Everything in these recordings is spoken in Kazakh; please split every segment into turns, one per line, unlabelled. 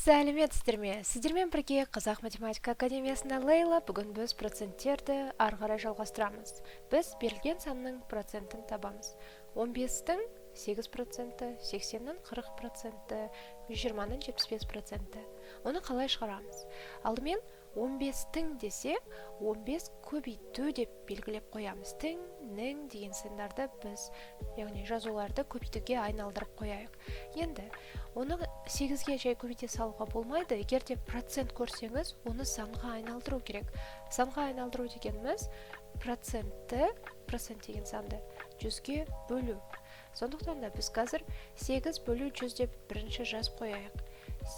Сәлеметсіздер ме? Сіздермен бірге Қазақ математика академиясында Лейла. Бүгін біз проценттерді ары қарай жалғастырамыз. Біз берілген санның процентін табамыз. 15-тің 8%, 80-нің 40%, 120-ның 75%. Оны қалай шығарамыз? Алдымен 15-тің десе, 15 көбейту деп белгілеп қоямыз. Тің, нің деген сандарды біз, яғни жазуларды көбейтуге айналдырып қояйық. Енді оны 8-ге жай көбейте салуға болмайды. Егер де процент көрсеңіз, оны санға айналдыру керек. Санға айналдыру дегеніміз процентті, процент деген санды 100-ге бөлу. Сондықтан да біз қазір 8 бөлу 100 деп бірінші жазып қояйық.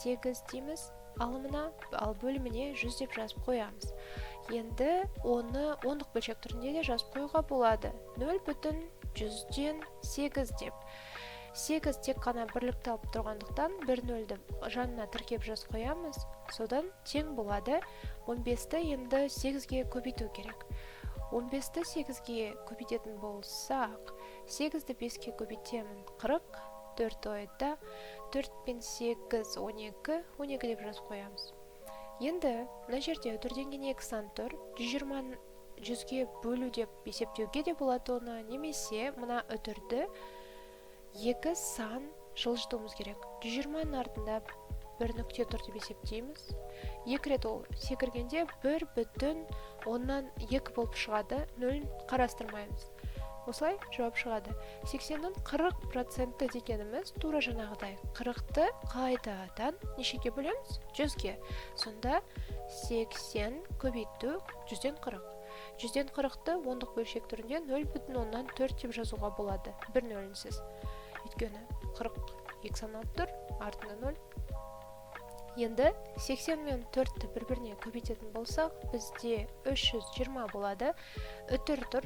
8 дейміз алымына, ал бөліміне 100 деп жазып қоямыз. Енді оны ондық бөлшек түрінде де жазып қоюға болады. 0,8 деп. 8 тек қана бірлікті алып тұрғандықтан, бір нөлді жанына тіркеп жазып қоямыз. Содан тең болады. 15-ті енді 8-ге көбейту керек. 15-ті 8-ге көбейтетін болсақ, 8-ді 5-ке көбейтемін, 40, 4 ойда, 4 пен 8, 12, 12 деп жазып қоямыз. Енді мына жерде үтірденген екі сан тұр. 120 100-ге бөлу деп есептеуге де болады оны, немесе мына үтірді екі сан жылжытуымыз керек. 120-ның артында бір нүкте тұр деп есептейміз. Екі рет ол секіргенде 1,2 болып шығады, нөлін қарастырмаймыз. Осылай жауап шығады. 80-нің 40% дегеніміз тура жаңағыдай 40-ты қайтадан нешеге бөлеміз? 100-ге. Сонда 80 көбейту 100-ден 40. 100-ден 40-ты ондық бөлшек түрінде 0,4 деп жазуға болады, бір нөлінсіз. Өйткені 40 екі сан алып тұр, артында 0. Енді 80 мен 4-ті бір-біріне көбейтетін болсақ, бізде 320 болады. Үтір тұр.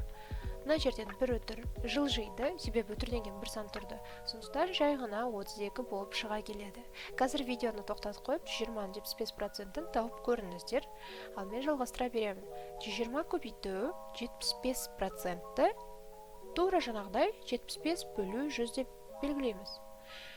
Мына жерден бір үтір жылжиды, себебі үтірден кейін бір сан тұрды. Сондықтан жай ғана 32 болып шыға келеді. Қазір видеоны тоқтатып қойып, 120-ның 75%-ін тауып көріңіздер. Ал мен жалғастыра беремін. 120 көбейту 75%-ті тура жаңағыдай 75 бөлу 100 деп белгілейміз.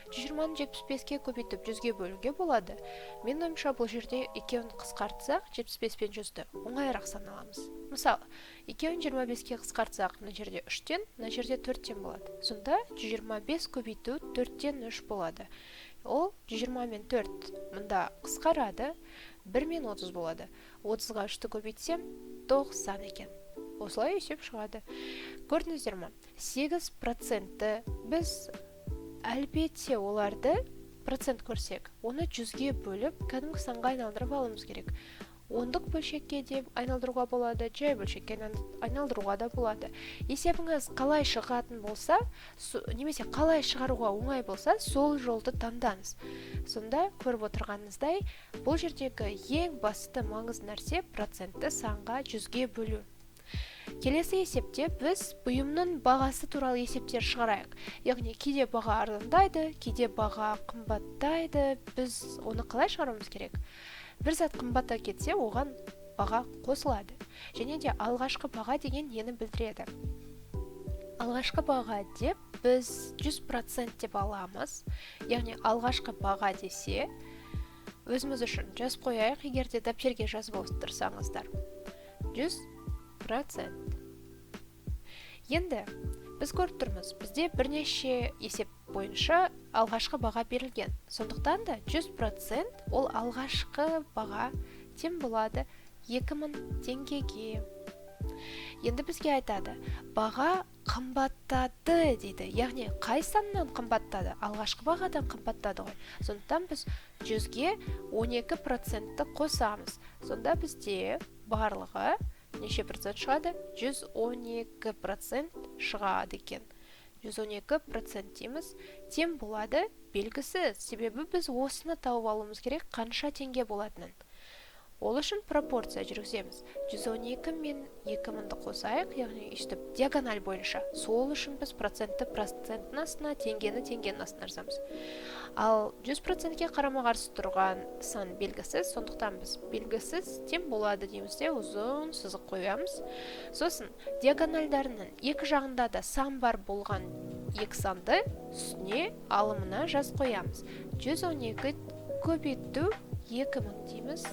120-ны 75-ке көбейтіп, 100-ге бөлуге болады. Менің ойымша, бұл жерде екеуін қысқартсақ, 75 пен 100-ді, оңайырақ сан аламыз. Мысалы, екеуін 25-ке қысқартсақ, мына жерде 3-тен, мына жерде 4-тен болады. Сонда 125 көбейту 4-тен 3 болады. Ол 120 мен 4 мында қысқарады, 1 мен 30 болады. 30-ға 3-ті көбейтсем, 90 екен. Осылай есеп шығады. Көрдіңіздер ма? 8%-ті біз әлбетте оларды процент көрсек, оны 100-ге бөліп, кәдімгі санға айналдырып алуымыз керек. Ондық бөлшекке де айналдыруға болады, жай бөлшекке айналдыруға да болады. Есебіңіз қалай шығатын болса, немесе қалай шығаруға оңай болса, сол жолды таңдаңыз. Сонда көріп отырғаныңыздай, бұл жердегі ең басты маңызды нәрсе — процентті санға, 100-ге бөлу. Келесі есепте біз бұйымның бағасы туралы есептер шығарайық. Яғни кейде баға арзандайды, кейде баға қымбаттайды. Біз оны қалай шығаруымыз керек? Бір зат қымбаттай кетсе, оған баға қосылады. Және де алғашқы баға деген нені білдіреді? Алғашқы баға деп біз 100% деп аламыз. Яғни алғашқы баға десе, өзіміз үшін жазып қояйық, егер де дәптерге жазып отырсаңыздар. 100%. Енді біз көріп тұрмыз, бізде бірнеше есеп бойынша алғашқы баға берілген. Сондықтан да 100% ол алғашқы баға тең болады 2000 теңгеге. Енді бізге айтады, баға қымбаттады дейді. Яғни қай саннан қымбаттады? Алғашқы бағадан қымбаттады ғой. Сондықтан біз 100-ге 12%-ті қосамыз. Сонда бізде барлығы неше процент шығады? 112% шығады екен. 112% дейміз, тең болады белгісіз, себебі біз осыны тауып алуымыз керек, қанша теңге болатынын. Ол үшін пропорция жүргіземіз. 112 мен 2000-ды қосайық, яғни өйстіп диагональ бойынша. Сол үшін біз процентті проценттің астына, теңгені теңгенің астына жазамыз. Ал 100%-ке қарама қарсы тұрған сан белгісіз, сондықтан біз белгісіз тең болады дейміз де, ұзын сызық қоямыз. Сосын диагональдарының екі жағында да сан бар болған екі санды үстіне, алымына жазып қоямыз. 112 Көбейту 2000 дейміз.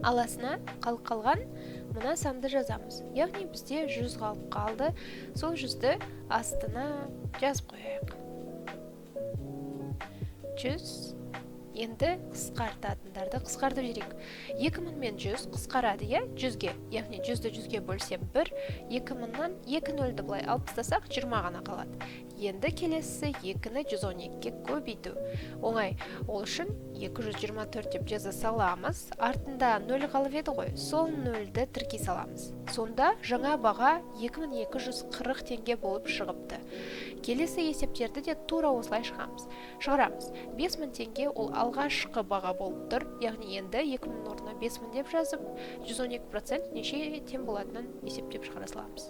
Аласына қалып қалған мына санды жазамыз. Яғни бізде 100 қалып қалды. Сол 100-ді астына жазып қояйық. 100. Енді қысқартатындарды қысқартып жіберейік. 2000 мен 100 қысқарады, иә, 100-ге. Яғни 100-ді 100-ге бөлсем 1, 2000-нан 2 нөлді былай алып тастасақ 20 ғана қалады. Енді келесісі 2-ні 112-ге көбейту. Оңай. Ол үшін 224 деп жаза саламыз. Артында 0 қалып еді ғой, сол 0-ді тіркей саламыз. Сонда жаңа баға 2240 теңге болып шығыпты. Келесі есептерді де тура осылай шығарамыз. 5000 теңге ол алғашқы баға болып тұр. Яғни енді 2000 орнына 5000 деп жазып, 112% неше тең болатынын есептеп шығара саламыз.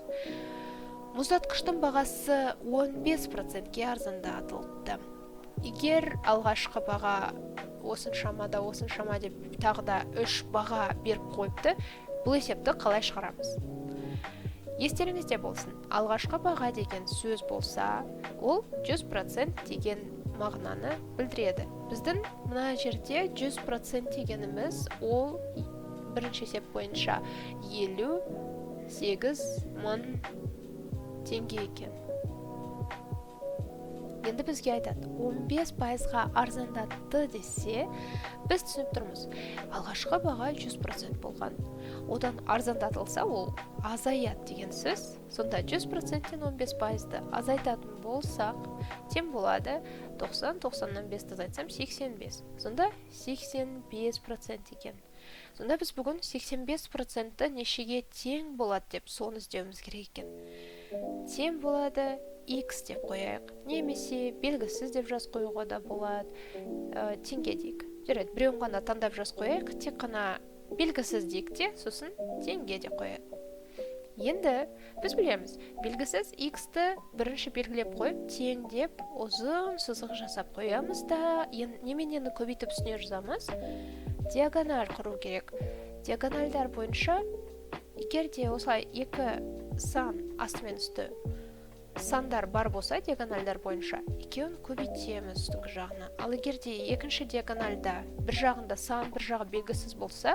Мұздатқыштың бағасы 15%-ке арзандатылыпты. Егер алғашқы баға осыншама да осыншама деп тағы да 3 баға беріп қойыпты, бұл есепті қалай шығарамыз? Естеріңізде болсын, алғашқы баға деген сөз болса, ол 100% деген мағынаны білдіреді. Біздің мына жерде 100% дегеніміз ол бірінші есеп бойынша 58 000 теңге екен. Енді бізге айтады, 15%-ға арзандатты десе, біз түсініп тұрмыз. Алғашқы баға 100% болған. Одан арзандатылса, ол азаяды деген сөз. Сонда 100%-тен 15%-ды азайтатын болсақ, тең болады 90, 90-нан 5-ті азайтсам 85. Сонда 85% екен. Сонда біз бүгін 85%-ті нешеге тең болады деп соны іздеуіміз керек екен. Тең болады x деп қояйық, немесе белгісіз деп жазып қоюға да болады, теңге дейік. Жарайды, біреуін ғана таңдап жазып қояйық, тек қана белгісіз дейік те, сосын теңге деп қояйық. Енді біз білеміз, белгісіз x-ті бірінші белгілеп қойып, тең деп ұзын сызық жасап қоямыз да, неменені көбейтіп үстіне жазамыз? Диагональ құру керек. Диагональдар бойынша егер де осылай екі сан асты мен үсті сандар бар болса, диагональдар бойынша екеуін көбейтеміз үстіңгі жағына. Ал егер де екінші диагональда бір жағында сан, бір жағы белгісіз болса,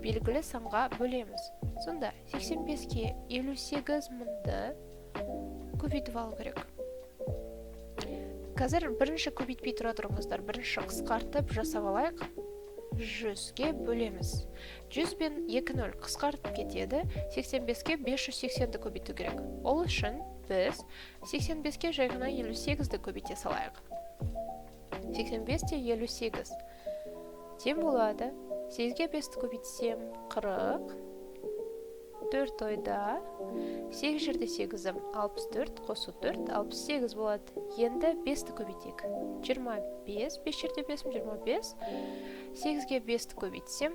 белгілі санға бөлеміз. Сонда 85-ке 58 000-ды көбейтіп алу керек. Қазір бірінші көбейтпей тұра тұрыңыздар, бірінші қысқартып жасап алайық. 100-ге бөлеміз. 100 бен 2 нөл қысқартып кетеді. 85-ке 580-ді көбейту керек. Ол үшін біз 85-ке жай ғана 58-ді көбейте салайық. 85 те 58 тең болады. 8-ге 5-ті көбейтсем 40. 4 ойда. 8 жерде 8-ім 64, қосу 4, 68 болады. Енді 5-ті көбейтейік. 25, 5 жерде 5-ім 25. 8-ге 5-ті көбейтсем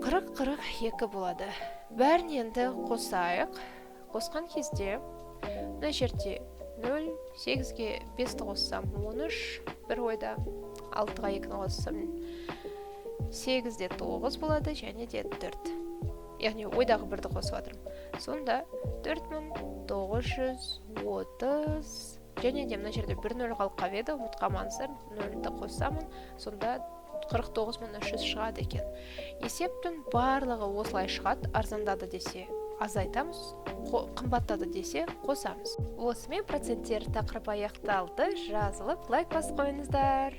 40, 42 болады. Бәрін енді қосайық. Қосқан кезде мына жерде 0, 8-ге 5-ті қоссам 13, бір ойда 6-ға 2-ні қоссам 8-де 9 болады және де 4. Яғни ойдағы бірді қосып жатырмын. Сонда 4930 және де мына жерде бір нөл қалып қалып еді, ұмытып қалмаңыздар, нөлді қосамын, сонда 49 300 шығады екен. Есептің барлығы осылай шығады. Арзандады десе азайтамыз, қымбаттады десе қосамыз. Осымен проценттер тақырыбы аяқталды. Жазылып, лайк басып қойыңыздар.